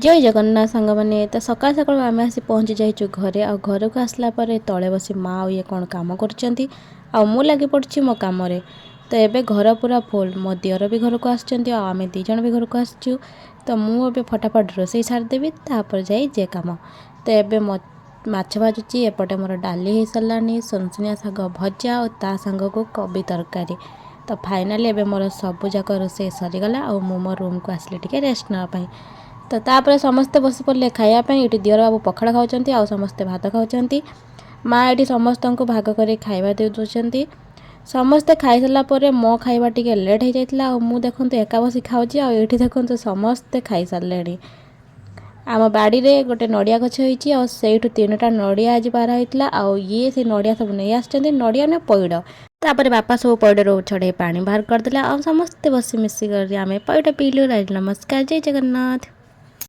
ଜୟ ଜଗନ୍ନାଥ ସାଙ୍ଗମାନେ। ତ ସକାଳୁ ସକାଳୁ ଆମେ ଆସି ପହଞ୍ଚି ଯାଇଛୁ ଘରେ। ଆଉ ଘରକୁ ଆସିଲା ପରେ ତଳେ ବସି ମା ଆଉ ଇଏ କ'ଣ କାମ କରୁଛନ୍ତି ଆଉ ମୁଁ ଲାଗି ପଡ଼ୁଛି ମୋ କାମରେ। ତ ଏବେ ଘର ପୁରା ଫୁଲ୍। ମୋ ଦିଅର ବି ଘରକୁ ଆସିଛନ୍ତି ଆଉ ଆମେ ଦୁଇ ଜଣ ବି ଘରକୁ ଆସିଛୁ। ତ ମୁଁ ଏବେ ଫଟାଫଟ ରୋଷେଇ ସାରିଦେବି, ତାପରେ ଯାଇ ଯେ କାମ। ତ ଏବେ ମାଛ ଭାଜୁଛି, ଏପଟେ ମୋର ଡାଲି ହେଇସାରିଲାଣି, ସୁନସୁନିଆ ଶାଗ ଭଜା ଆଉ ତା ସାଙ୍ଗକୁ କୋବି ତରକାରୀ। ତ ଫାଇନାଲି ଏବେ ମୋର ସବୁଯାକ ରୋଷେଇ ସରିଗଲା ଆଉ ମୁଁ ମୋ ରୁମ୍କୁ ଆସିଲି ଟିକେ ରେଷ୍ଟ ନେବା ପାଇଁ। ତ ତାପରେ ସମସ୍ତେ ବସି ପଡ଼ିଲେ ଖାଇବା ପାଇଁ। ଏଠି ଦିଅର ବାବୁ ପଖାଳ ଖାଉଛନ୍ତି ଆଉ ସମସ୍ତେ ଭାତ ଖାଉଛନ୍ତି। ମା ଏଠି ସମସ୍ତଙ୍କୁ ଭାଗ କରି ଖାଇବା ଦେଇ ଦେଉଛନ୍ତି। ସମସ୍ତେ ଖାଇସାରିଲା ପରେ ମୋ ଖାଇବା ଟିକେ ଲେଟ୍ ହେଇଯାଇଥିଲା ଆଉ ମୁଁ ଦେଖନ୍ତୁ ଏକା ବସି ଖାଉଛି ଆଉ ଏଇଠି ଦେଖନ୍ତୁ ସମସ୍ତେ ଖାଇସାରିଲେଣି। ଆମ ବାଡ଼ିରେ ଗୋଟେ ନଡ଼ିଆ ଗଛ ହେଇଛି ଆଉ ସେଇଠୁ ତିନିଟା ନଡ଼ିଆ ଆଜି ପାରା ହେଇଥିଲା ଆଉ ଇଏ ସେ ନଡ଼ିଆ ସବୁ ନେଇ ଆସିଛନ୍ତି। ନଡ଼ିଆ ନା ପଇଡ଼। ତାପରେ ବାପା ସବୁ ପଇଡ଼ରୁ ଛଡ଼େଇ ପାଣି ବାହାର କରିଦେଲେ ଆଉ ସମସ୍ତେ ବସି ମିଶିକରି ଆମେ ପଇଡ଼ ପିଇଲୁ। ନମସ୍କାର, ଜୟ ଜଗନ୍ନାଥ।